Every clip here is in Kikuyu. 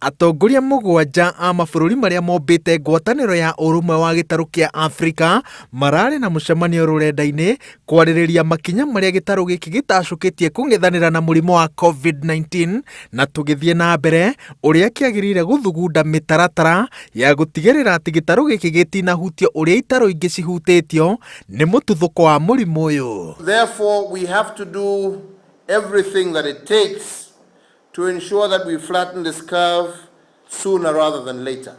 Atongoria mũgwanja a mabũrũri marĩa mombĩte ngwatanĩro ya ũrũmwe wa gĩtarũ kĩa Afrika mararĩ na mũcemanio rũrenda-inĩ kwarĩrĩria makinya marĩa gĩtarũ gĩkĩ gĩtacũkĩtie kũng'ethanĩra na mũrimũ wa Covid-19 na tũgĩthiĩ na mbere ũrĩa kĩagĩrĩire gũthugunda mĩtaratara ya gũtigĩrĩra atĩ gĩtarũ gĩkĩ gĩtinahutio ũrĩa itarũ ingĩ cihutĩtio nĩ mũtuthũko wa mũrimũ ũyũ. Therefore, we have to do everything that it takes to ensure that we flatten this curve sooner rather than later.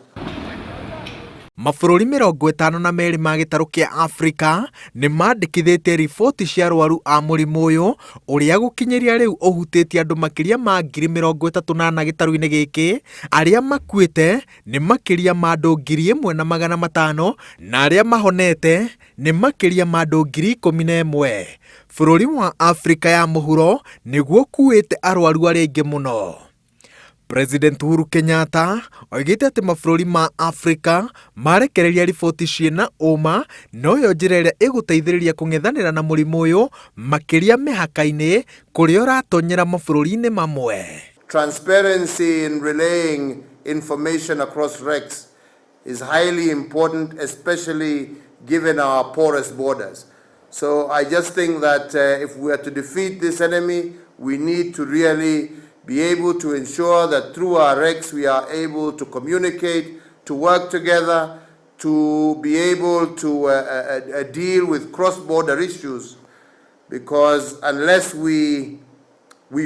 Mabũrũri 52 ma gĩtarũ kĩa Afrika nĩ mandĩkithĩtie riboti cia arwaru a mũrimũ ũyũ ũrĩa gũkinyĩria rĩu ũhutĩtie andũ makĩria ma 34,000 gĩtarũ-inĩ gĩkĩ. Arĩa makuĩte nĩ makĩria ma andũ 1,500 na arĩa mahonete nĩ makĩria ma andũ 11,000. Bũrũri wa Afrika ya mũhuro nĩguo ũkuĩte arwaru arĩa aingĩ mũno. President Uhuru Kenyatta oigĩte atĩ mabũrũri ma Afrika marekereria riboti ciĩna ũma noyo njĩra ĩrĩa ĩgũteithĩrĩria kũng'ethanĩra na mũrimũ ũyũ makĩria mĩhaka-inĩ kũrĩa ũratonyera mabũrũri-inĩ mamwe. Transparency in relaying information across RECs is highly important, especially given our porous borders. So I just think that if we are to defeat this enemy, we need to really be able to ensure that through our RECs we are able to communicate, to work together, to be able to deal with cross-border issues, because unless we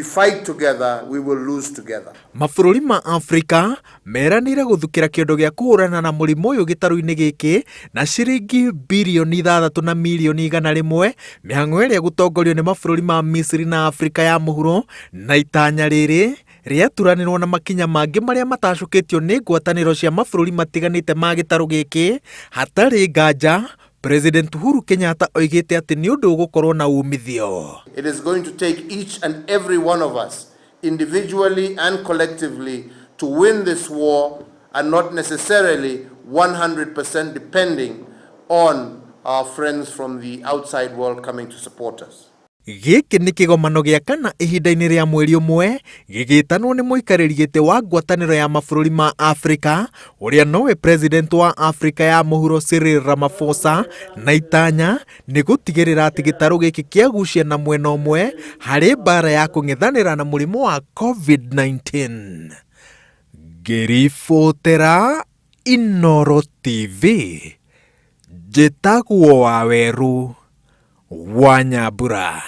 fight together, we will lose together. Mabũrũri ma Afrika meranĩire gũthukĩra kĩondo gĩa kũhũrana na mũrimũ ũyũ gĩtarũ-inĩ gĩkĩ na ciringi birioni 6 na mirioni 100, mĩhang'o ĩrĩa ĩgũtongorio nĩ mabũrũri ma Misiri na Afrika ya mũhuro, na itanya rĩrĩ rĩaturanĩrwo na makinya mangĩ marĩa matacũkĩtio nĩ ngwatanĩro cia mabũrũri matiganĩte ma gĩtarũ gĩkĩ. Hatarĩ nganja, President Uhuru Kenyatta oigĩte atĩ nĩ ũndũ ũgũkorwo na umithio. It is going to take each and every one of us, individually and collectively, to win this war and not necessarily 100% depending on our friends from the outside world coming to support us. Gĩkĩ nĩ kĩgomano gĩa kana ihinda-inĩ rĩa mweri ũmwe gĩgĩtanwo nĩ mũikarĩri gĩtĩ wa ngwatanĩro ya mabũrũri ma Afrika ũrĩa nowe president wa Afrika ya mũhuro Cyril Ramaphosa, na itanya nĩ gũtigĩrĩra atĩ gĩtarũ gĩkĩ kĩagucia na mwena ũmwe harĩ mbara ya kũng'ethanĩra na mũrimũ wa Covid-19. Ngĩribotera Inooro TV, njĩtagwo Waweru wa Nyambura.